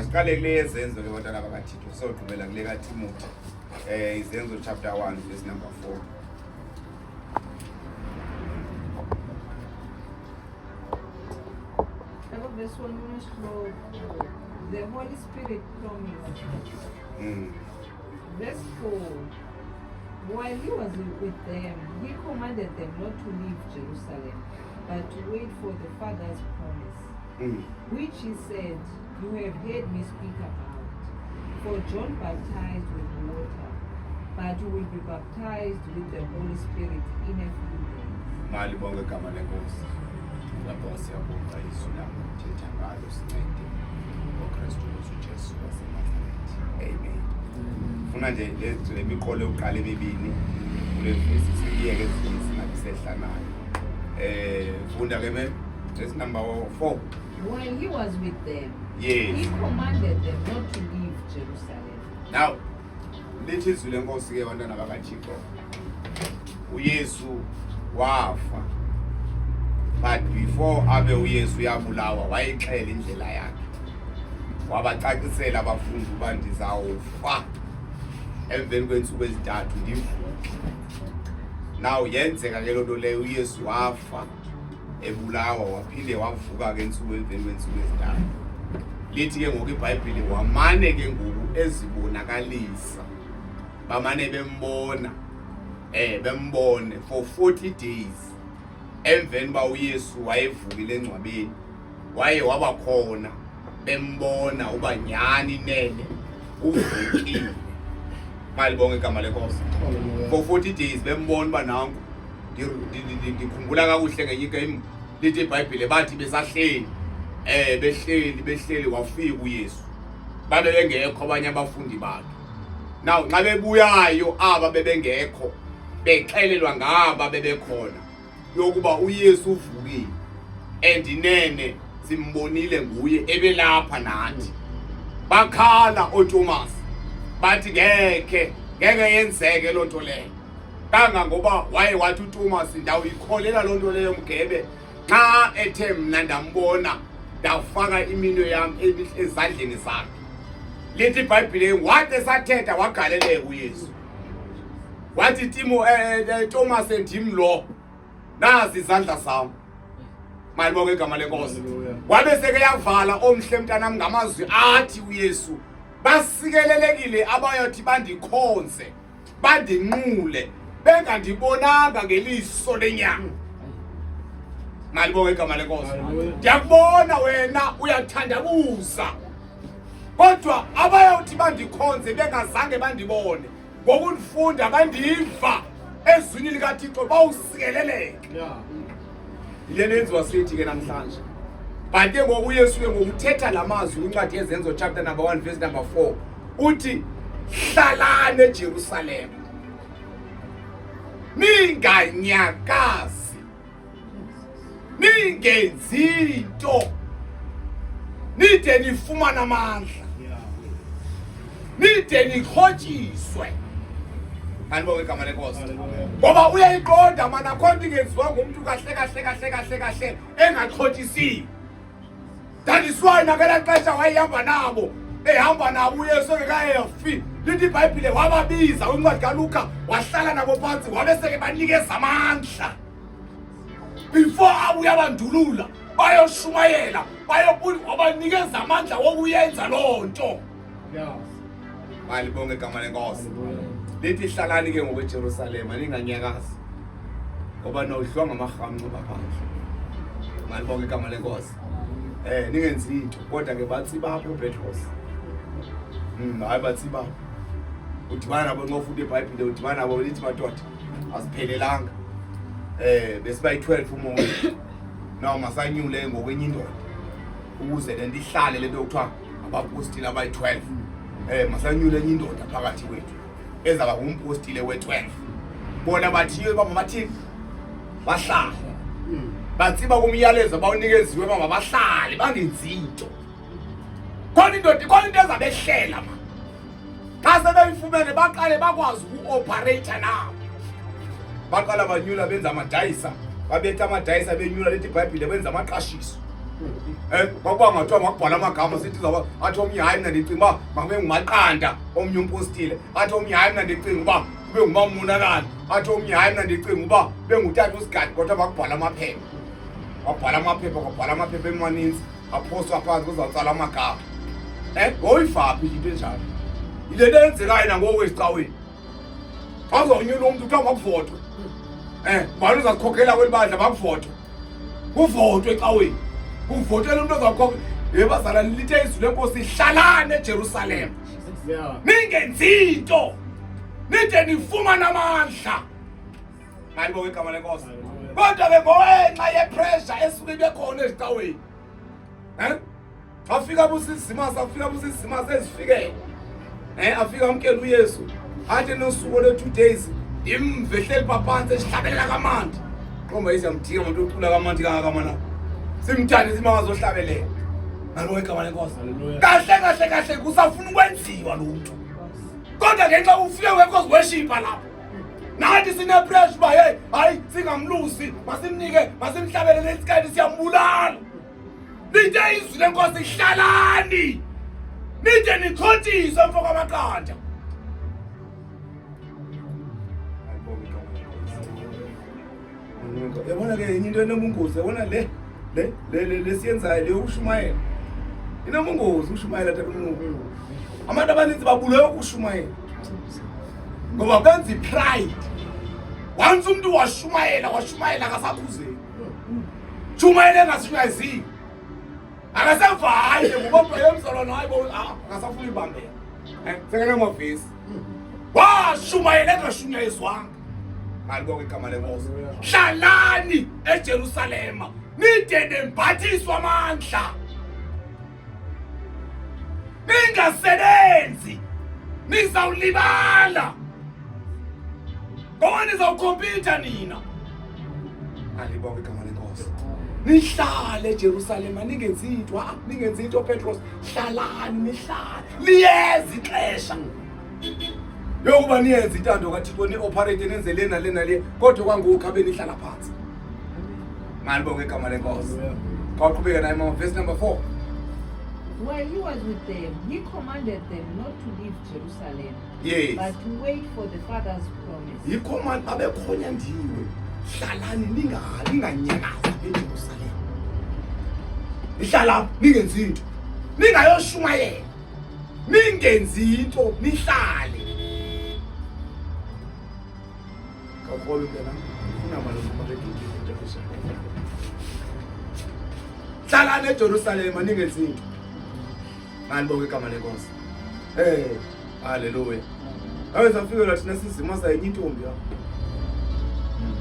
Masiqale kule yezenzo ke bantwana bakaThixo sogqibela kule kaTimothy. Izenzo chapter 1 verse number 4. Verse 1 The Holy Spirit promised. Verse 4. While he was with them, he commanded them not to leave Jerusalem, but to wait for the Father's promise, which he said, You have heard me speak about. For John baptized with water, but you will be baptized with the Holy Spirit in a few days. Malibonge igama lenkosi. Lapho siyabonga izwi lakho thetha ngalo sincede ngoKristu uJesu waseNazaretha. Amen. Funa nje le miqolo yokuqala emibini kule vesi siyeke ezinye singabi sehla nayo. Funda ke mem verse number 4. While he was with them, Yes. he commanded them not to leave Jerusalem. Now, lithi izwi lenkosi ke bantwana bakaThixo. uYesu wafa. But before abe uYesu uyabulawa wayixela indlela yakhe. Wabacacisela abafundi uba ndizawufa emveni kweentsuku ezintathu ndivuke. Now yenzeka ke loo nto leyo, uYesu wafa ebulawa waphinde wavuka ke entsuku emveni kweentsuku ezintathu. Lithi ke ngoku iBhayibhile wamane ke ngoku ezibonakalisa, bamane bembona, bembone for 40 days emveni uba uYesu wayevukile engcwabeni, waye wabakhona bembona uba nyhani nene uvukile. Malibonge igama lenkosi. For 40 days bembona uba nanku. Ndikhumbula kakuhle ngenye igame lithi iBhayibhile bathi besahleli, behleli behleli wafika uYesu, babe bengekho abanye abafundi bakhe. Now nxa bebuyayo aba bebengekho bexelelwa ngaba bebekhona yokuba uYesu uvukile and inene simbonile nguye ebelapha nathi. Bakhala oThomas bathi ngeke yenzeke loo nto leyo, kangangoba waye wathi uThomas ndawuyikholela loo nto leyo mgebe xa ethe mna ndambona ndafaka iminwe yam ezandleni zakhe. Lithi iBhayibhile wathi esathetha wagaleleka uYesu, wathi Timo, Thomas ndim lo, nazi izandla zam. Malibonge igama lenkosi. Wabe seke yavala omhle mntanam ngamazwi athi uYesu, basikelelekile abayothi bandikhonze bandinqule bengandibonanga ngeliso lenyama. Malibonge igama lenkosi. Ndiyakubona wena uyathandabuza, kodwa abayothi bandikhonze bengazange bandibone ngokundifunda bandiva ezwini likaThixo bawusikeleleke. Yile nto yenziwa sithi ke namhlanje. But ke ngoku uYesu ke ngoku uthetha la mazwi kwincwadi yeZenzo chapter number 1 verse number 4, uthi hlalani eJerusalem ninganyakazi ningenzi nto nide nifumane amandla, nide nixhotyiswe. Andibonge igama lenkosi, ngoba uyayiqonda mana akho nto ingenziwa ngumntu kahle kahle kahle kahle kahle engaxhotyisiwe. That is why nakelaa xesha wayehamba nabo, ehamba nabo uYesu engekayefi, lithi iBhayibhile wababiza kwincwadi kaLuka, wahlala nabo phantsi, wabe seke banikeza amandla before abuye abandulula bayoshumayela, wabanikeza amandla wokuyenza loo nto. Malibonge igama lenkosi. Lithi hlalani ke ngoku eJerusalema ninganyakazi, ngoba nodliwa ngamarhamncwa ngaphandle. Malibonge igama lenkosi. Ningenzi into, kodwa ke batsiba apho uPetros. Hayi batsiba. Udibana nabo nxa ufunda iBhayibhile, udibana nabo lithi madoda asiphelelanga. Besiba yi-12 umoya. Now masanyule ngokwenye indoda ukuze le nto ihlale, le nto kuthiwa abapostile abayi-12. Masanyule enye indoda phakathi kwethu ezaba ngumpostile we-12. Bona bathiwe baba bathini? Bahlale. Batsiba kumyalezo abawunikeziwe baba bahlale bangenzi into. Khona indoda, khona into ezabehlela ma. Xa sebeyifumene baqale bakwazi uku-operate nabo. Baqala banyula benza amadayisa, babetha amadayisa benyula, lithi iBhayibhile benza amaqashiso. Kwakuba ngathiwa makubhala amagama sithi zaba athi omnye hayi mna ndicinga uba makube ngumaqanda omnye umpostile, athi omnye hayi mna ndicinga uba kube ngumamunakala, athi omnye hayi mna ndicinga uba kube ngutata usigadi, kodwa bakubhala amaphepha. Wabhala amaphepha, kwabhala amaphepha emaninzi, aphoswa phantsi kuzawutsala amagama. Ngoyivaphi into enjalo? Yile nto eyenzekayo nangoku ezicaweni. Xa uzawunyula umntu kuthiwa makuvotwe. Ngubani uzakukhokhela kweli bandla makuvotwe. Kuvotwe ecaweni. Kuvotele umntu ozawukhokhela. Ye bazalwane, lithe izwi lenkosi, hlalani eJerusalem. Ningenzi into. Nide nifumane amandla. Malibonge igama lenkosi. Kodwa ke ngenxa yepressure esuke ibe khona ezicaweni. Afika busizimasa, afika busizimasa ezifikele. Afika amkela uYesu. Athi nosuku le 2 days imve ehleli phansi esihlabelela kamandi. Qomba iziyamdinga umuntu ocula kamandi kangaka mana. Simthande simangazohlabelela. Malibonge igama lenkosi. Kahle kahle kahle kusafuna ukwenziwa lo muntu. Kodwa ngenxa ufike wenkosi weshipa lapho. Nathi sine pressure ba hey hayi singamlusi masimnike masimhlabelele isikhathi siyambulala. Nithe izwi lenkosi hlalani. Nide nikhontiswe mfo kwamaqanda. Yabona ke enye into enobungozi, yabona le le le lesiyenzayo le yokushumayela. Inobungozi ukushumayela tata uMnungu. Abantu abaninzi babulewe ukushumayela. Ngoba benza ipride. Once umuntu washumayela, washumayela akasakhuzeki. Shumayela engashumayeziwe. Akasevayi ngoba ubheke emzalwane hayi bo akasafuni ibambela. Sekela amavesi. Washumayela engashunyayezwanga. Malibonge igama lenkosi. Hlalani eJerusalema nide nembathiswe amandla. Ningasebenzi nizawulibala. Ngoba nizawukhompyutha nina. Malibonge igama lenkosi. Nihlale eJerusalema ningenzi into, ningenzi into Petros. Hlalani nihlale. Liyeza ixesha yokuba niyenze intando kaThixo, ni-operate nenze le nale nale, kodwa kwangoku abe nihlala phansi. Malibonge igama lenkosi. Khawuqhubeke naye mama, verse number 4. While he was with them, he commanded them not to leave Jerusalem, Yes. but to wait for the Father's promise. Yicommand babekhonyandiwe. Hlalani ninganyakazi eJerusalem. Nihlala ningenzi into. Ningayoshumayela. Ningenzi into, nihlale. Kakhulu mntana. Ufuna mali Hlalani eJerusalema ningenzi into. Malibonge igama lenkosi. Haleluya. Awe safikela thina sizima sayenye intombi yakho.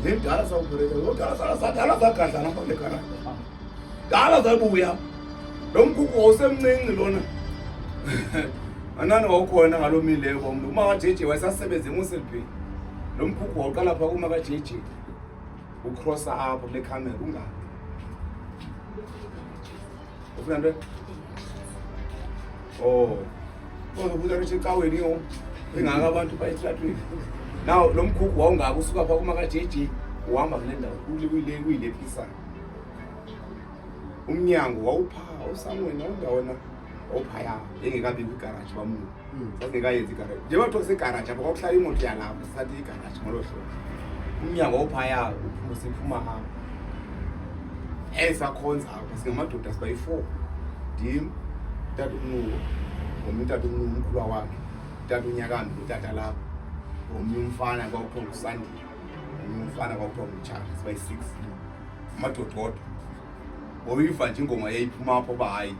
Ngedala sawuphureka, dala sala sadala sagadla lapha kule garaji. Dala sabuya. Lo mkhukhu wawusemncinci lona. Anani wawukhona ngaloo mini leyo bomntu. Uma kaJJ wayesasebenza eMossel Bay. Lo mkhukhu wawuqala pha kuma kaJJ. Ucrossa apho kule camera ungaphi. Ufuna nto? Oh. Uzobuza ngisho ecaweni yo. Ingaka abantu bayitratweni. Now lo mkhukhu wawungaka usuka pha kuma kaJJ uhamba kule ndawo kule kuyile phisana. Umnyango wawupha usangweni wawungawona wawuphaya engekabi kwigaraji bamuka. Sasingekayenzi igaraji. Njengoba kuthiwa kusegaraji apho kwakuhlala imoto yalapho sathi igaraji ngolo hlobo. Umnyango wawuphaya uphuma siphuma apho. Sakhonza apha singamadoda siba yi-4. Ndim, utata uMnuko, ngomnye utata uMnuko umkhulwa wakhe, utata uNyakambi utata lapha, ngomnye umfana kwakuthiwa nguSandile, ngomnye umfana kwakuthiwa nguTshaka, siba yi-6. Amadoda odwa. Oyiva nje ingoma yayiphuma apho uba hayi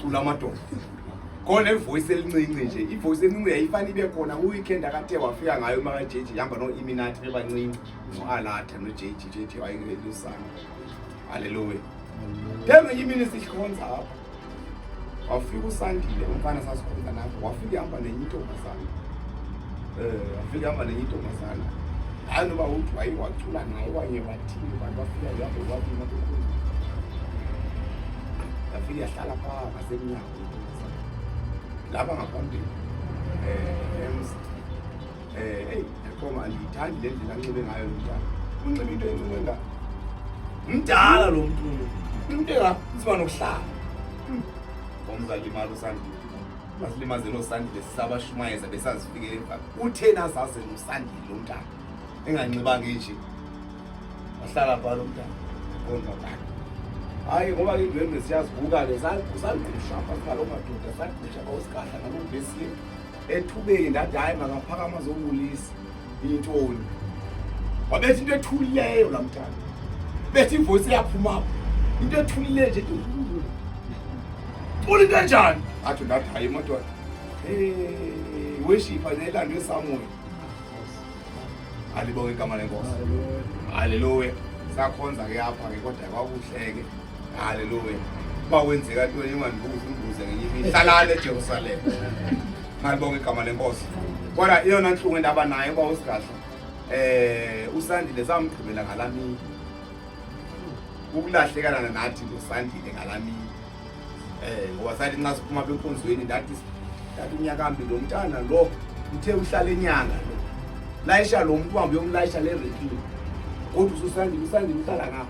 cula amadoda. Khona ivoice elincinci nje, ivoice encinci yayifane ibe khona kwi-weekend akathe wafika ngayo umakaJJ, ihamba no-Iminati bebancinci, no-Alatha no-JJ, JJ wayengelusana. Haleluya. Ngenye imini sikhonza apha. Wafika uSandile, umfana sasikhonza lapho, wafika ehamba nenye intombazana. Wafika ehamba nenye intombazana. Hayi noba uthi waye wacula naye okanye wathini, abantu bafika ihamba bobabini apha ekhonzweni. Yafika yahlala phaa ngasemnyango intombazana. Lapha ngaphambili. Hey, yaqoma andiyithandi le ndlela anxibe ngayo lo mntana. Unxibe into encinci engaka. Mdala lo mntu. Into engapha inzima nokuhlala. Ngomzalimala uSandile. Basilimazela oSandile sisabashumayeza besazifikele emva. Utheni azaze noSandile lo mntana enganxibanga nje. Wahlala pha lo mntana. Kodwa bakhe. Hayi ngoba ke indwendwe siyazibuka ke sagqusha apha singalo madoda sagqusha bawusigahla ngaloo vesi ethubeni ndathi hayi makaphakama azobulisa intoni wabetha into ethulileyo laa mntana betha ivoice iyaphuma apho into ethulileyo nje cula into enjani athi ndathi hayi madoda hey worshipha nelandwe Samuel alibonge igama lenkosi haleluya sakhonza ke apha ke kodwa kwakuhle ke haleluya uba kwenzeka ntoni ungandibuzi undibuze ngenye imini hlalani ejerusalem malibonge igama lenkosi kodwa eyona ntlungu endaba nayo uba usigahla eh usandile samgqibela ngalamini ukulahlekana nathi nosandile ngalamini eh ngoba sathi nxa siphuma apha enkonzweni ndathi ndathi unyaka mbi lo mntana lo uthe uhlala enyanga lo layisha lo mntu uhambe uyomlayisha le rekini kodwa ususandile usandile uhlala ngapha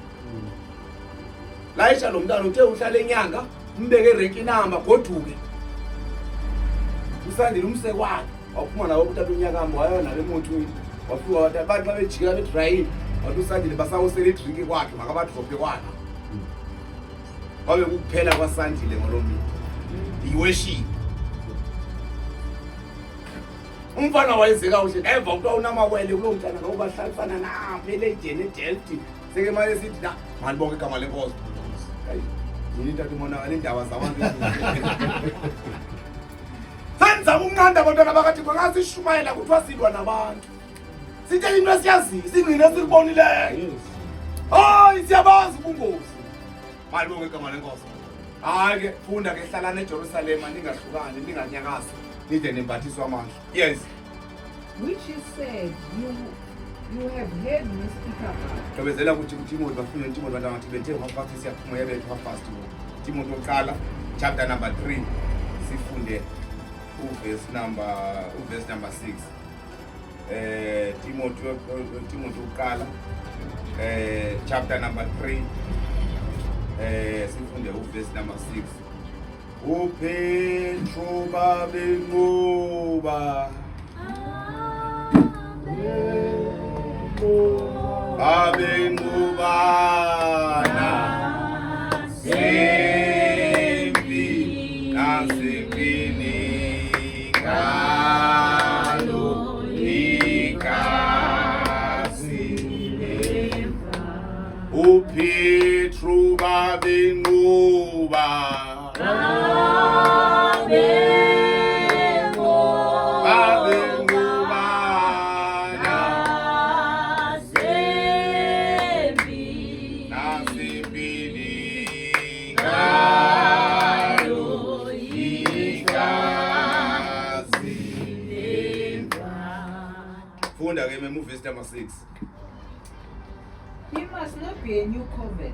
layisha lo mntana uthe uhlala enyanga umbeke erenkini ahamba goduke usandile umse kwakhe waphuma nawo kutata unyaka mbi waya nalo emotweni wafika wathi abantu xa bejikela bedrayini wathi usandile basawusela idrinki kwakhe makabadrophe kwakhe kwabe kukuphela kwasandile ngoloo mini yiworship umfana wayezeka uhle ndeva kuthiwa unamawele kuloo mntana lowo bahlalisana naphi elejeni edelti seke mane sithi na malibonke igama lenkosi yini tata umonakala iindaba zabantu senzama ukunqanda abantwana bakathixo xa sishumayela kuthiwa silwa nabantu sithe into esiyaziyo singqina esilibonileyo hayi siyabazi ubungozi malibonke igama lenkosi hayi ke funda ke hlalani ejerusalema ningahlukani ninganyakazi nide nimbathiswe amandla yes Which he said, You have heard me speak about. Gqibezela ukuthi uTimothy bafunde uTimothy abantu ngathi bethe half past siyaphuma yabethu half past Timothy wokuqala chapter number 3 sifunde uverse number 6 eh Timothy Timothy wokuqala eh chapter number 3 eh sifunde uverse number 6 uPetro babenqoba babenqobana sempi nasempini ngalo igazi uPetro babenqoba babenqobana nasempini ngalo igazi funda ke mem uvesi number 6 He must not be a new convert.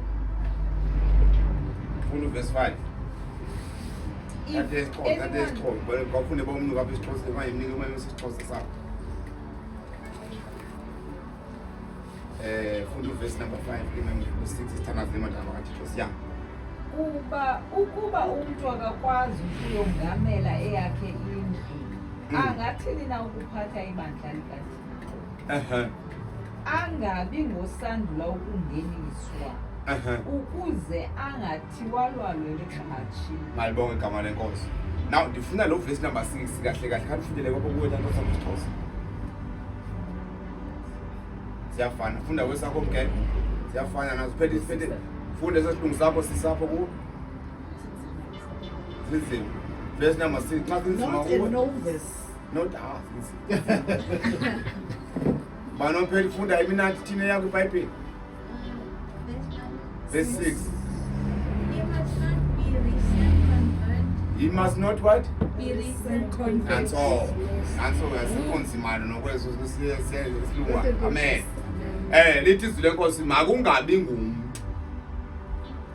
Funda uverse 5. If Thathe isiXhosa, thathe anyone, isiXhosa. Bafunde bomnuka apha isiXhosa, manje mnike uma isiXhosa sakho. Eh, funda uverse number 5 ke mem 6 sithandaze nemadala kaThixo siya. Kuba ukuba umntu akakwazi ukuyongamela eyakhe indlu, angathini na ukuphatha ibandla likaThixo? Angabi ngosandula ukungeniswa, ukuze angathiwa lwalwe likratshi. Malibonge igama lenkosi. Now ndifuna lo verse number 6 kahle kahle khandifundele kwapho kuwe nto sakho isiXhosa. Siyafana. Funda kwesakho mgele. Siyafana nazo. Phethe phethe. Funda esesilungu sakho sisapho kuwe. Sinzima. Verse number 6. Xa sinzima Not a kuwe. novice. Not ah sinzima. Banophela funda iminati thina yakho iBhayibheli. Verse 6. He must not be recent convert. He must not what? Be recent convert. Nanso. Nanso asikho nzimano nokweso silunga. Amen. Eh lithi izwi lenkosi makungabi ngumuntu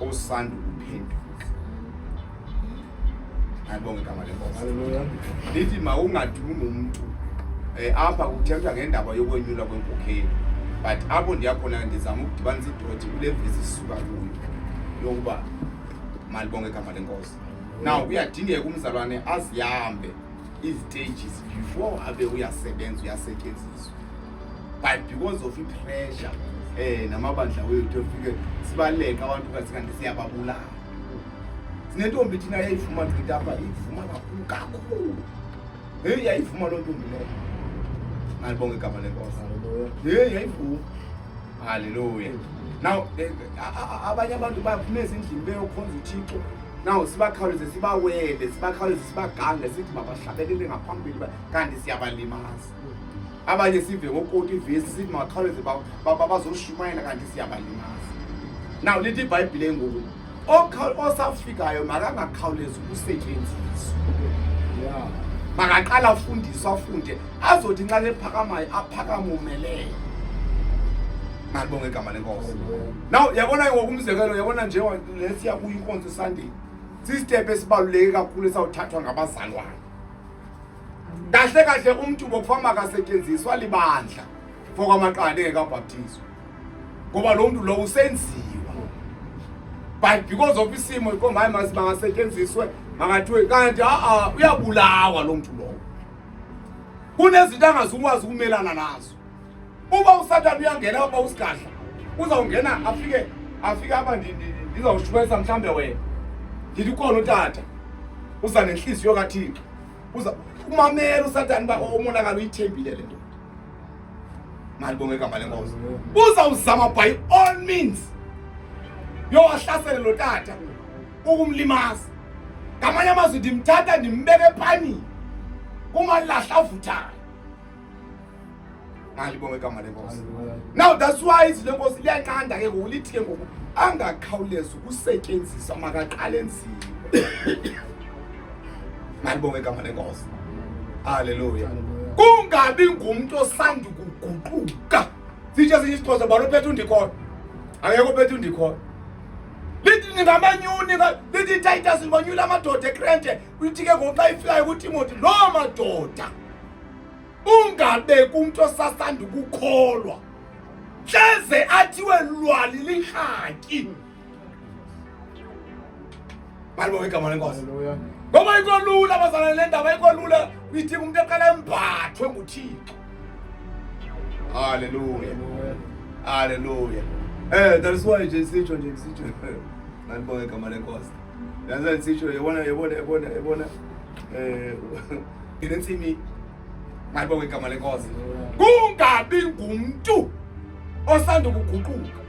osanda ukuphenduka. Ayibonge igama lenkosi. Hallelujah. Lithi mawungadumi ngumuntu. Eh apha kuthethwa ngendaba yokwenyulwa kwenkokheli. But apho ndiya khona ndizama ukudibanisa idothi kule vesi sisuka kuyo. Yokuba malibonge igama lenkosi. Now kuyadingeka umzalwane azihambe izi-stages before abe uyasebenza, uyasetyenziswa, but because of i-pressure namabandla wethu, efike sibaleke abantu kanti siyababulala. Sinentombi thina yayivuma gqitha apha, ivuma kakhulu kakhulu. Heyi, yayivuma loo ntombi leyo. Malibonge igama lenkosi. Heyi, yayivuma. Halleluya. Now abanye abantu baphuma ezindlini beyokhonza uThixo. Now sibakhawuleze, sibawele, sibakhawuleze, sibagange, sithi mabahlabelele ngaphambili, kanti siyabalimaza. Abanye sive ngokoti ivesi, sithi mabakhawuleze bazoshumayela, kanti siyabalimaza. Now lithi iBhayibhile ngoku, osafikayo makangakhawulezi ukusetyenziswa, makaqala afundiswe, afunde, azothi nxa ephakamayo aphakame umelele. Malibonge igama lenkosi. Now yabona ngoku, umzekelo, yabona nje lesiya kuyo inkonzo Sunday, sisitepu esibaluleke kakhulu esawuthathwa ngabazalwane. Kahle kahle umntu bokufama akasetyenziswa libandla for kwamaqanda engekabhaptizwa, ngoba lo mntu lo usenziwa, but because of isimo ikomba, hayi, masi bangasetyenziswe, makathiwe, kanti a-a, uyabulawa lo mntu lowo. Kunezinto angazukwazi ukumelana nazo. Uba usathane uyangena, uba usigadla uzawungena, afike apha, ndizawushumayisa mhlawumbe wena, ndithi ukhona utata uza nenhliziyo kaThixo, uza umamela usathane uba umonakalo uyithembile le ndoda. Malibonge igama lenkosi. Uzawuzama by all means yowahlasele lo tata ukumlimaza. Ngamanye amazwi, ndimthatha ndimbeke epanini kumalahla avuthayo. Malibonge igama lenkosi. Now that's why izwi lenkosi liyanqanda ke ngoku, lithi ke ngoku angakhawulezi ukusetyenziswa, makaqale enziwe. Malibonge igama lenkosi. Haleluya. Kungabi ngumntu osanda ukuguquka. Sitsho esinye isiXhosa, balo uphethe undikhoyo, akekho ophethe undikhoyo. Lithi ningamanyuni, lithi iTitus nibanyula amadoda eKrente. Lithi ke ngoku xa ifikayo kuTimothy, loo madoda, ungabeki umntu osasanda ukukholwa, hleze athiwe lwali lirhatyi. Malibonge igama lenkosi. Ngoba ikolula, bazalwane, le ndaba ikolula. Ithi umuntu eqala embathwe nguThixo. Haleluya, haleluya. That is why nje sitsho, malibonge igama lenkosi. Yazi sitsho, yabona, yabona, yabona, yabona, inensimi. Malibonge igama lenkosi. Kungabi ngumntu osanda ukuguquka,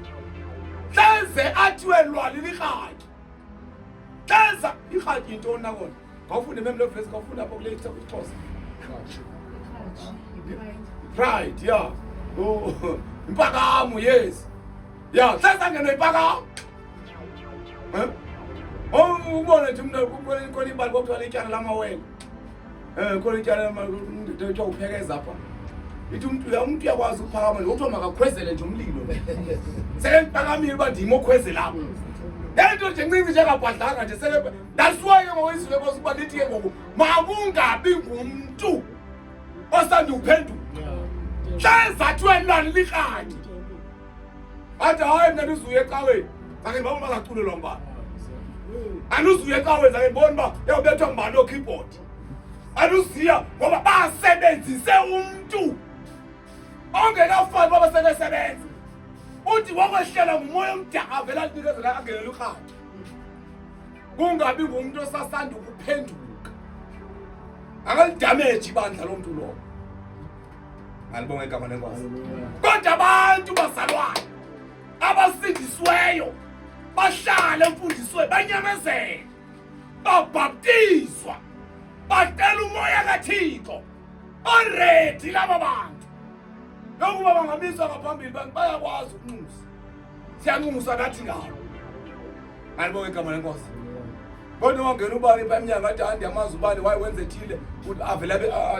hleze athiwe lwali lirhatyi. Hleza irhatyi yintoni nakona? Khawufunde mem lo vesi, khawufunde apho kule isiXhosa. Pride, yeah. Oh, impakamo, yes. Yeah, hleza ngeno impakamo. Eh? Oh, ubone nje umntu khona ibali kwakuthiwa lityala lamawele. Khona ityala lamawele, kuthiwa uphekeza apha. Ithi umuntu uyakwazi ukuphakama nje, kuthiwa makakhwezele nje umlilo. Sekephakamile uba ndim okhwezela apha. Le nto nje ncinci nje engabhadlanga nje sele. That's why ke ngoku izwi lenkosi uba lithi ke ngoku makungabi ngumntu osanda uphenduka. Hleza athiwe lwani likratyi. Athi, hayi, mna ndizuya ecaweni. Zange ndibone uba bazaculelwa ngubani. Andizuya ecaweni, zange ndibone uba yawubethwa ngubani oo-keyboard. Andizuya ngoba basebenzise umntu ongekafani uba basebesebenza. Uthi wakwehlela ngumoya omdaka, avele alinikezela, angenele urhatya. Kungabi ngumntu osasanda ukuphenduka. Akalidameji ibandla lo mntu lowo. Malibonge igama lenkosi. Kodwa abantu, bazalwane, abasindisiweyo bahlale emfundisweni, banyamezele, babhaptizwa, bacela umoya kaThixo, ba-ready laba bantu yokuba bangamiswa ngaphambili, bayakwazi ukunxusa. Siyanxusa nathi ngawo. Malibonge igama lenkosi. Kodwa wangena ubani pha emnyango, athi, hayi, ndiyamazi ubani, waye wenze thile, avele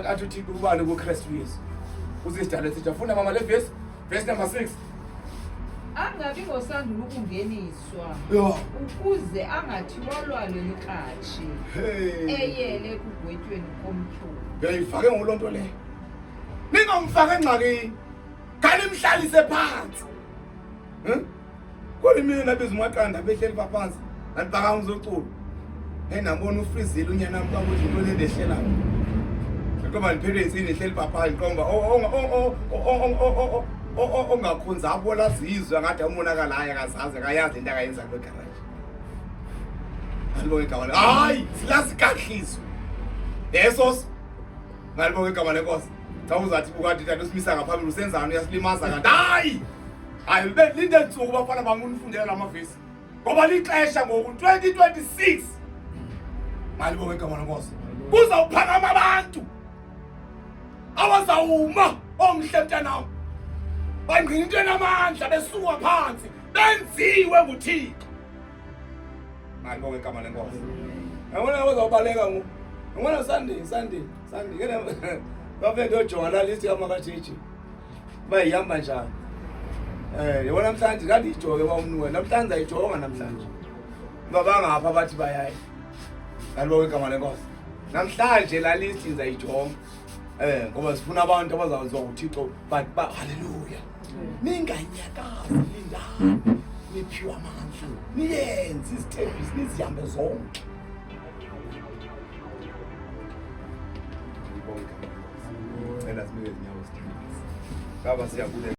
athi uThixo ubani kuKristu Yesu usisidalo esitsha. Funda mama le vesi, verse number 6. Angabi ngosandula ukungeniswa, ukuze angathiwa lwalo likratshi, eyele ekugwetyweni komtyholi. Uyayifake ngoloo nto leyo, ningamfaki engxakini, khanimhlalise phantsi. Kodwa imini ndabiza umaqanda behleli pha phantsi, ndandiphakamisa uculo. Hey, ndambona ufrizile unyana wam xa kuthi yintoni endehlelayo. Ndiqomba ndiphethwe yintsini ndihleli pha phaa, ndiqomba ongakhonzi apho lazizwe angathi amonakala, hayi akazazi, akayazi into akayenza kule garaji. Andibonge igama le, hayi silazi kakuhle izwi leso. Ngalibonga igama lenkosi. Xa uzathi bukade tata usimisa ngaphambili, usenzani, uyasilimaza kanti hayi hayi, linde ntsuku bafana bam unifundela la mavesi ngoba lixesha ngoku 2026. Malibonge igama lenkosi. Kuzawuphakama abantu abazawuma omhle mntanam, bangqina into enamandla besuka phantsi benziwe nguThixo. Malibonge igama lenkosi. Yabona bazawubaleka ngoku. Yabona Sunday, Sunday, Sunday ke bafike ndiyojonga laa list kamakajeji uba ihamba njani. Yabona namhlanje kandiyijonge uba umnuwe namhlanje ayijonga namhlanje uba bangapha bathi bayayi. Malibonge igama lenkosi. Namhlanje laa list ndizayijonga ngoba sifuna abantu abazawuziwa nguThixo, but ba haleluya, ninganyakazi, lindani niphiwe amandla, niyenze izithembiso, nizihambe zonke. Cela simike izinyawo sithandaze. Baba, siyabulela.